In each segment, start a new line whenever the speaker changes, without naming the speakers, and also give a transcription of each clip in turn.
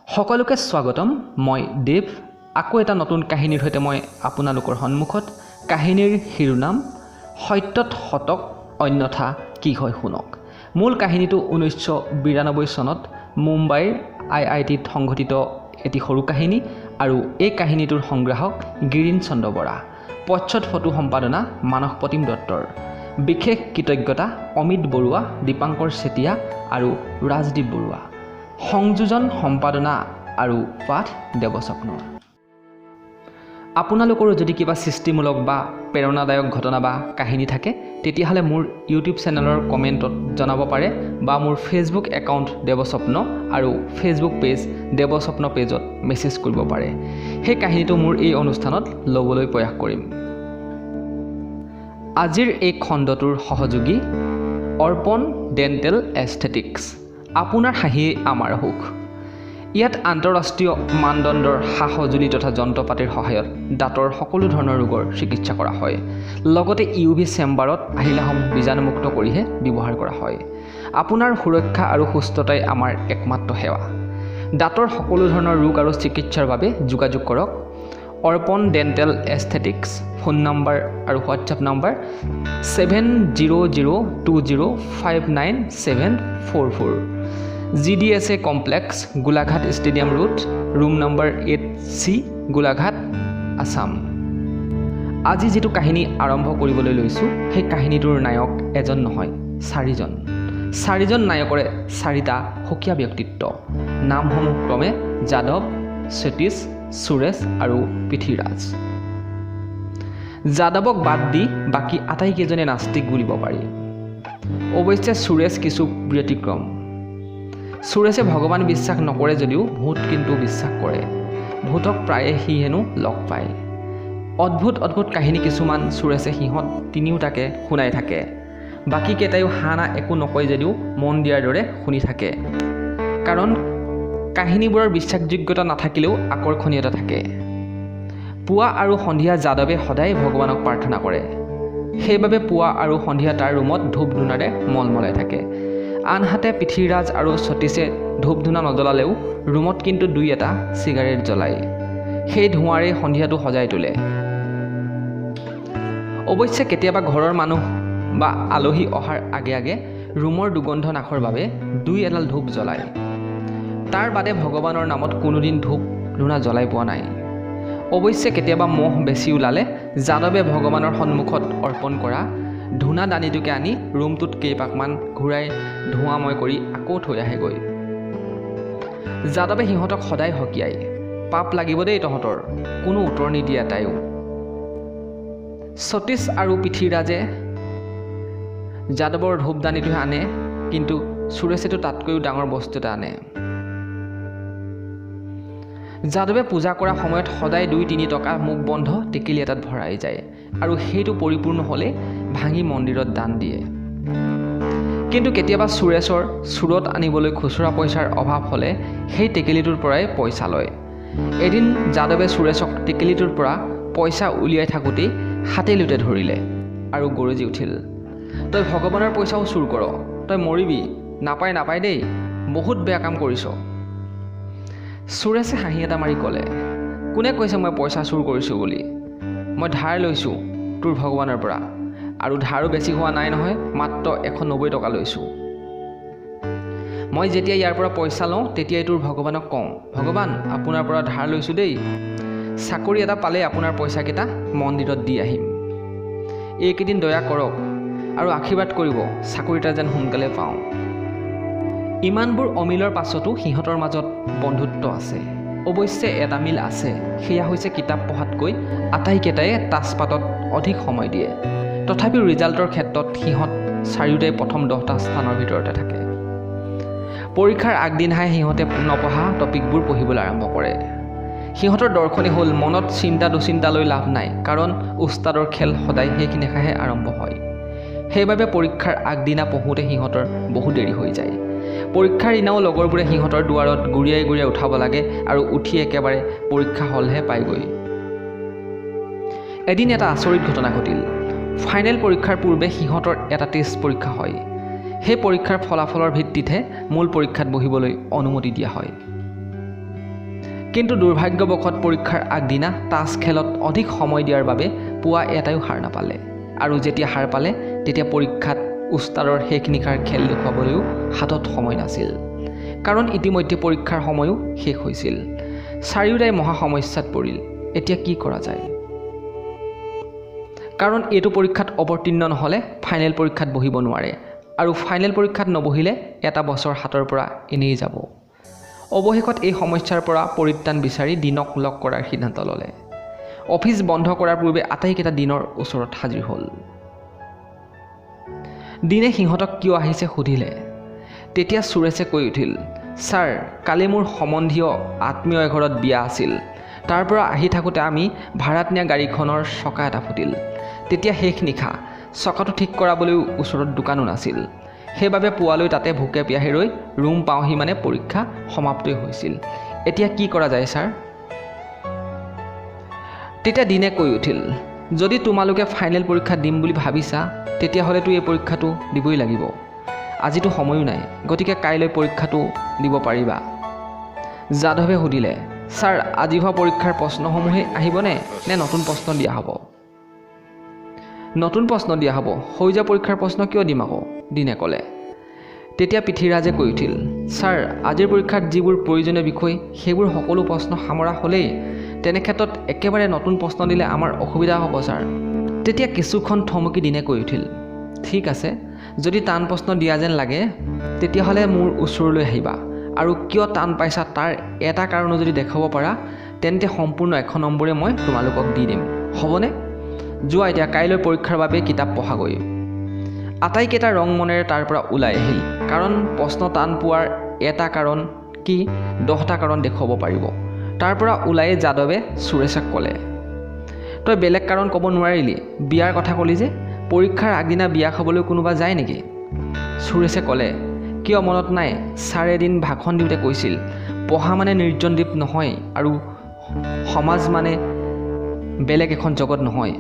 সকলোকে স্বাগতম। মই দেৱ, আকৌ এটা নতুন কাহিনীৰ সৈতে মই আপোনালোকৰ সন্মুখত। কাহিনীৰ শিৰোনাম সত্যত শতক, অন্যথা কি হয় শুনক। মূল কাহিনীটো 1992 চনত মুম্বাইৰ আই আই টিত সংঘটিত এটি সৰু কাহিনী আৰু এই কাহিনীটোৰ সংগ্ৰাহক গিৰীণ চন্দ্ৰ বৰা। প্ৰচ্ছদ ফটো সম্পাদনা মানস প্ৰতিম দত্তৰ। বিশেষ কৃতজ্ঞতা অমিত বৰুৱা, দীপাংকৰ চেতিয়া আৰু ৰাজদীপ বৰুৱা। সংযোজন, সম্পাদনা আৰু পাঠ দেৱস্বপ্নৰ। আপোনালোকৰো যদি কিবা সৃষ্টিমূলক বা প্ৰেৰণাদায়ক ঘটনা বা কাহিনী থাকে, তেতিয়াহ'লে মোৰ ইউটিউব চেনেলৰ কমেণ্টত জনাব পাৰে বা মোৰ ফেচবুক একাউণ্ট দেৱস্বপ্ন আৰু ফেচবুক পেজ দেৱস্বপ্ন পেজত মেছেজ কৰিব পাৰে। সেই কাহিনীটো মোৰ এই অনুষ্ঠানত ল'বলৈ প্ৰয়াস কৰিম। আজিৰ এই খণ্ডটোৰ সহযোগী অৰ্পণ ডেণ্টেল এস্থেটিক্স। আপোনাৰ হাঁহিয়েই আমাৰ সুখ। ইয়াত আন্তঃৰাষ্ট্ৰীয় মানদণ্ডৰ সা সঁজুলি তথা যন্ত্ৰপাতিৰ সহায়ত দাঁতৰ সকলো ধৰণৰ ৰোগৰ চিকিৎসা কৰা হয়। লগতে ইউ ভি চেম্বাৰত আহিলাসমূহ বীজাণুমুক্ত কৰিহে ব্যৱহাৰ কৰা হয়। আপোনাৰ সুৰক্ষা আৰু সুস্থতাই আমাৰ একমাত্ৰ সেৱা। দাঁতৰ সকলো ধৰণৰ ৰোগ আৰু চিকিৎসাৰ বাবে যোগাযোগ কৰক অৰ্পণ ডেণ্টেল এস্থেটিক্স। ফোন নম্বৰ আৰু WhatsApp number 7002059744, GDSA complex, Golaghat stadium road, room number 8C, Golaghat, Assam. আজি যিটো কাহিনী আৰম্ভ কৰিবলৈ লৈছোঁ, সেই কাহিনীটোৰ নায়ক এজন নহয়, চাৰিজন। চাৰিজন নায়কৰে চাৰিটা সুকীয়া ব্যক্তিত্ব। নামসমূহ ক্ৰমে যাদৱ, সতীশ, সুৰেশ আৰু পৃথ্বীৰাজ। যাদৱক বাদ দি বাকী আটাইকেইজনে নাস্তিক বুলিব পাৰি। অৱশ্যে সুৰেশ কিছু ব্যতিক্ৰম। সুৰেশে ভগৱান বিশ্বাস নকৰে যদিও ভূত কিন্তু বিশ্বাস কৰে। ভূতক প্ৰায়ে সি হেনো লগ পায়। অদ্ভুত অদ্ভুত কাহিনী কিছুমান সুৰেশে সিহঁত তিনিওটাকে শুনাই থাকে। বাকীকেইটায়ো হা না একো নকয় যদিও মন দিয়াৰ দৰে শুনি থাকে, কাৰণ কাহিনীবোৰৰ বিশ্বাসযোগ্যতা নাথাকিলেও আকৰ্ষণীয়তা থাকে। পুৱা আৰু সন্ধিয়া যাদৱে সদায় ভগৱানক প্ৰাৰ্থনা কৰে। সেইবাবে পুৱা আৰু সন্ধিয়া তাৰ ৰুমত ধূপ ধূনাৰে মলমলাই থাকে। আনহাতে পৃথ্বীৰাজ আৰু সতীশে ধূপ ধূনা নজ্বলালেও ৰুমত কিন্তু দুই এটা চিগাৰেট জ্বলায়। সেই ধোঁৱাৰেই সন্ধিয়াটো সজাই তোলে। অৱশ্যে কেতিয়াবা ঘৰৰ মানুহ বা আলহী অহাৰ আগে আগে ৰুমৰ দুৰ্গন্ধ নাশৰ বাবে দুই এডাল ধূপ জ্বলায়। তাৰ বাদে ভগৱানৰ নামত কোনোদিন ধূপ ধূনা জ্বলাই পোৱা নাই। অৱশ্যে কেতিয়াবা মহ বেছি ওলালে যাদৱে ভগৱানৰ সন্মুখত অৰ্পণ কৰা ধূনা দানিটোকে আনি ৰুমটোত কেইপাকমান ঘূৰাই ধোঁৱাময় কৰি আকৌ থৈ আহেগৈ। যাদৱে সিহঁতক সদায় সকীয়ায়, "পাপ লাগিব দেই তহঁতৰ।" কোনো উত্তৰ নিদিয়ে এটাইও। সতীশ আৰু পৃথ্বীৰাজে যাদৱৰ ধূপদানিটোহে আনে, কিন্তু সুৰেশেতো তাতকৈও ডাঙৰ বস্তু এটা আনে। যাদৱে পূজা কৰা সময়ত সদায় 2-3 টকা মুখ বন্ধ টেকেলি এটাত ভৰাই যায় আৰু সেইটো পৰিপূৰ্ণ হ'লে ভাঙি মন্দিৰত দান দিয়ে। কিন্তু কেতিয়াবা সুৰেশৰ চুৰট আনিবলৈ খুচুৰা পইচাৰ অভাৱ হ'লে সেই টেকেলিটোৰ পৰাই পইচা লয়। এদিন যাদৱে সুৰেশক টেকেলিটোৰ পৰা পইচা উলিয়াই থাকোঁতেই হাতে লোটে ধৰিলে আৰু গৰজি উঠিল, "তই ভগৱানৰ পইচাও চুৰ কৰ? তই মৰিবি। নাপায়, নাপায় দেই, বহুত বেয়া কাম কৰিছ।" সুৰেশে হাঁহি এটা মাৰি ক'লে, "কোনে কৈছে মই পইচা চুৰ কৰিছোঁ বুলি? মই ধাৰ লৈছোঁ তোৰ ভগৱানৰ পৰা আৰু ধাৰো বেছি হোৱা নাই নহয়, মাত্ৰ 190 টকা লৈছোঁ। মই যেতিয়া ইয়াৰ পৰা পইচা লওঁ, তেতিয়াই তোৰ ভগৱানক কওঁ, 'ভগৱান, আপোনাৰ পৰা ধাৰ লৈছোঁ দেই, চাকৰি এটা পালেই আপোনাৰ পইচাকেইটা মন্দিৰত দি আহিম। এইকেইদিন দয়া কৰক আৰু আশীৰ্বাদ কৰিব, চাকৰি এটা যেন সোনকালে পাওঁ।'" ইমানবোৰ অমিলৰ পাছতো সিহঁতৰ মাজত বন্ধুত্ব আছে। অৱশ্যে এটা মিল আছে, সেয়া হৈছে কিতাপ পঢ়াতকৈ আটাইকেইটাই তাচপাতত অধিক সময় দিয়ে। তথাপিও ৰিজাল্টৰ ক্ষেত্ৰত সিহঁত চাৰিওটাই প্ৰথম 10টা স্থানৰ ভিতৰতে থাকে। পৰীক্ষাৰ আগদিনাহে সিহঁতে নপঢ়া টপিকবোৰ পঢ়িবলৈ আৰম্ভ কৰে। সিহঁতৰ দৰ্শনেই হ'ল, মনত চিন্তা দুচিন্তা লৈ লাভ নাই, কাৰণ উস্তাদৰ খেল সদায় শেষ নিশাহে আৰম্ভ হয়। সেইবাবে পৰীক্ষাৰ আগদিনা পঢ়োঁতে সিহঁতৰ বহু দেৰি হৈ যায়। পৰীক্ষাৰ দিনাও লগৰবোৰে সিহঁতৰ দুৱাৰত গুৰিয়াই গুৰিয়াই উঠাব লাগে আৰু উঠি একেবাৰে পৰীক্ষা হলহে পায়গৈ। এদিন এটা আচৰিত ঘটনা ঘটিল। ফাইনেল পৰীক্ষাৰ পূৰ্বে সিহঁতৰ এটা টেষ্ট পৰীক্ষা হয়। সেই পৰীক্ষাৰ ফলাফলৰ ভিত্তিতহে মূল পৰীক্ষাত বহিবলৈ অনুমতি দিয়া হয়। কিন্তু দুৰ্ভাগ্যবশত পৰীক্ষাৰ আগদিনা তাচ খেলত অধিক সময় দিয়াৰ বাবে পুৱা এটাইও সাৰ নাপালে, আৰু যেতিয়া সাৰ পালে তেতিয়া পৰীক্ষাত উস্তাদৰ শেষ নিশাৰ খেল দেখুৱাবলৈও হাতত সময় নাছিল, কাৰণ ইতিমধ্যে পৰীক্ষাৰ সময়ো শেষ হৈছিল। চাৰিওটাই মহা সমস্যাত পৰিল। এতিয়া কি কৰা যায়? কাৰণ এইটো পৰীক্ষাত অৱতীৰ্ণ নহ'লে ফাইনেল পৰীক্ষাত বহিব নোৱাৰে, আৰু ফাইনেল পৰীক্ষাত নবহিলে এটা বছৰ হাতৰ পৰা এনেই যাব। অৱশেষত এই সমস্যাৰ পৰা পৰিত্ৰাণ বিচাৰি দিনক লগ কৰাৰ সিদ্ধান্ত ল'লে। অফিচ বন্ধ কৰাৰ পূৰ্বে আটাইকেইটা দিনৰ ওচৰত হাজিৰ হ'ল। দিনে সিহঁতক কিয় আহিছে সুধিলে। তেতিয়া সুৰেশে কৈ উঠিল, ছাৰ, কালি মোৰ সম্বন্ধীয় আত্মীয় এঘৰত বিয়া আছিল। তাৰ পৰা আহি থাকোঁতে আমি ভাড়াত নিয়া গাড়ীখনৰ চকা এটা ফুটিল। তেতিয়া শেষ নিশা, চকাটো ঠিক কৰাবলৈও ওচৰত দোকানো নাছিল। সেইবাবে পুৱালৈ তাতে ভোকে পিয়াহে ৰৈ ৰুম পাওঁহি মানে পৰীক্ষা সমাপ্তই হৈছিল। এতিয়া কি কৰা যায় ছাৰ? তেতিয়া দিনে কৈ উঠিল, যদি তোমালোকে ফাইনেল পৰীক্ষা দিম বুলি ভাবিছা তেতিয়াহ'লেতো এই পৰীক্ষাটো দিবই লাগিব। আজিতো সময়ো নাই, গতিকে কাইলৈ পৰীক্ষাটো দিব পাৰিবা। যাদৱে সুধিলে, ছাৰ, আজি হোৱা পৰীক্ষাৰ প্ৰশ্নসমূহেই আহিবনে নে নতুন প্ৰশ্ন দিয়া হ'ব? নতুন প্ৰশ্ন দিয়া হ'ব, হৈ যোৱা পৰীক্ষাৰ প্ৰশ্ন কিয় দিম আকৌ, দিনে ক'লে। তেতিয়া পৃথ্বীৰাজে কৈ উঠিল, ছাৰ, আজিৰ পৰীক্ষাত যিবোৰ প্ৰয়োজনীয় বিষয় সেইবোৰ সকলো প্ৰশ্ন সামৰা হ'লেই, তেনে ক্ষেত্ৰত একেবাৰে নতুন প্ৰশ্ন দিলে আমাৰ অসুবিধা হ'ব ছাৰ। তেতিয়া কিছুক্ষণ থমকি দিনে কৈ উঠিল, ঠিক আছে, যদি টান প্ৰশ্ন দিয়া যেন লাগে তেতিয়াহ'লে মোৰ ওচৰলৈ আহিবা, আৰু কিয় টান পাইছা তাৰ এটা কাৰণো যদি দেখুৱাব পাৰা তেন্তে সম্পূৰ্ণ 100 নম্বৰে মই তোমালোকক দি দিম, হ'বনে? যোৱা এতিয়া কাইলৈ পৰীক্ষাৰ বাবে কিতাপ পঢ়াগৈ। আটাইকেইটা ৰং মনেৰে তাৰ পৰা ওলাই আহিল, কাৰণ প্ৰশ্ন টান পোৱাৰ এটা কাৰণ কি 10টা কাৰণ দেখুৱাব পাৰিব। তাৰ পৰা ওলাই যাদৱে সুৰেশক ক'লে, তই বেলেগ কাৰণ ক'ব নোৱাৰিলি, বিয়াৰ কথা ক'লি যে, পৰীক্ষাৰ আগদিনা বিয়া খাবলৈ কোনোবা যায় নেকি? সুৰেশে ক'লে, কিয় মনত নাই, ছাৰে এদিন ভাষণ দিওঁতে কৈছিল, পঢ়া মানে নিৰ্জন দ্বীপ নহয় আৰু সমাজ মানে বেলেগ এখন জগত নহয়।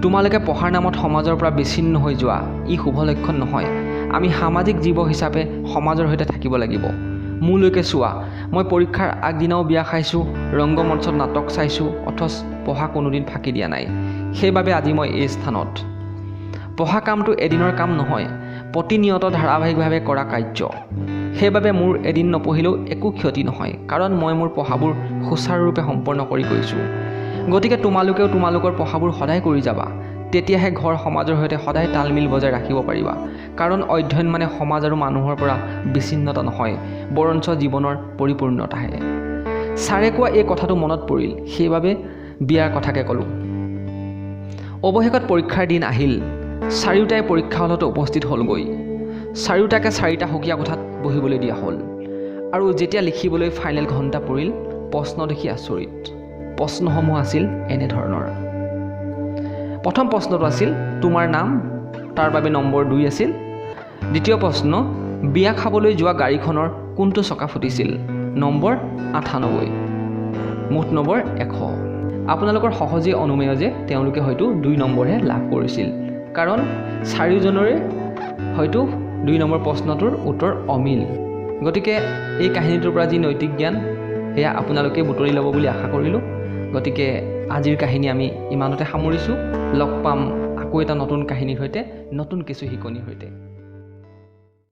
তোমালোকে পঢ়াৰ নামত সমাজৰ পৰা বিচ্ছিন্ন হৈ যোৱা, ই শুভ লক্ষণ নহয়। আমি সামাজিক জীৱ হিচাপে সমাজৰ সৈতে থাকিব লাগিব। মোলৈকে চোৱা, মই পৰীক্ষাৰ আগদিনাও বিয়া খাইছোঁ, ৰংগমঞ্চত নাটক চাইছোঁ, অথচ পঢ়া কোনোদিন ফাঁকি দিয়া নাই। সেইবাবে আজি মই এই স্থানত। পঢ়া কামটো এদিনৰ কাম নহয়, প্ৰতিনিয়ত ধাৰাবাহিকভাৱে কৰা কাৰ্য। সেইবাবে মোৰ এদিন নপঢ়িলেও একো ক্ষতি নহয়, কাৰণ মই মোৰ পঢ়াবোৰ সুচাৰুৰূপে সম্পন্ন কৰি গৈছোঁ। গতিকে তোমালোকেও তোমালোকৰ পঢ়াবোৰ সদায় কৰি যাবা, তেতিয়াহে ঘৰ সমাজৰ সৈতে সদায় তালমিল বজাই ৰাখিব পাৰিবা। কাৰণ অধ্যয়ন মানে সমাজ আৰু মানুহৰ পৰা বিচ্ছিন্নতা নহয়, বৰঞ্চ জীৱনৰ পৰিপূৰ্ণতাহে। ছাৰে কোৱা এই কথাটো মনত পৰিল, সেইবাবে বিয়াৰ কথাকে ক'লোঁ। অৱশেষত পৰীক্ষাৰ দিন আহিল। চাৰিওটাই পৰীক্ষা হলতে উপস্থিত হ'লগৈ। চাৰিওটাকে চাৰিটা সুকীয়া কোঠাত বহিবলৈ দিয়া হ'ল, আৰু যেতিয়া লিখিবলৈ ফাইনেল ঘণ্টা পৰিল, প্ৰশ্ন দেখি আচৰিত। প্ৰশ্নসমূহ আছিল এনেধৰণৰ। প্ৰথম প্ৰশ্নটো আছিল তোমাৰ নাম, তাৰ বাবে নম্বৰ 2 আছিল। দ্বিতীয় প্ৰশ্ন, বিয়া খাবলৈ যোৱা গাড়ীখনৰ কোনটো চকা ফুটিছিল, নম্বৰ 98, মুঠ নম্বৰ 100। আপোনালোকৰ সহজেই অনুমেয় যে তেওঁলোকে হয়তো 2 নম্বৰহে লাভ কৰিছিল, কাৰণ চাৰিওজনৰে হয়তো 2 নম্বৰ প্ৰশ্নটোৰ উত্তৰ অমিল। গতিকে এই কাহিনীটোৰ পৰা যি নৈতিক জ্ঞান, সেয়া আপোনালোকে বুটলি ল'ব বুলি আশা কৰিলোঁ। গতিকে আজিৰ কাহিনী আমি ইমানতে সামৰিছোঁ। লগ পাম আকৌ এটা নতুন কাহিনীৰ সৈতে, নতুন কিছু শিকনিৰ সৈতে।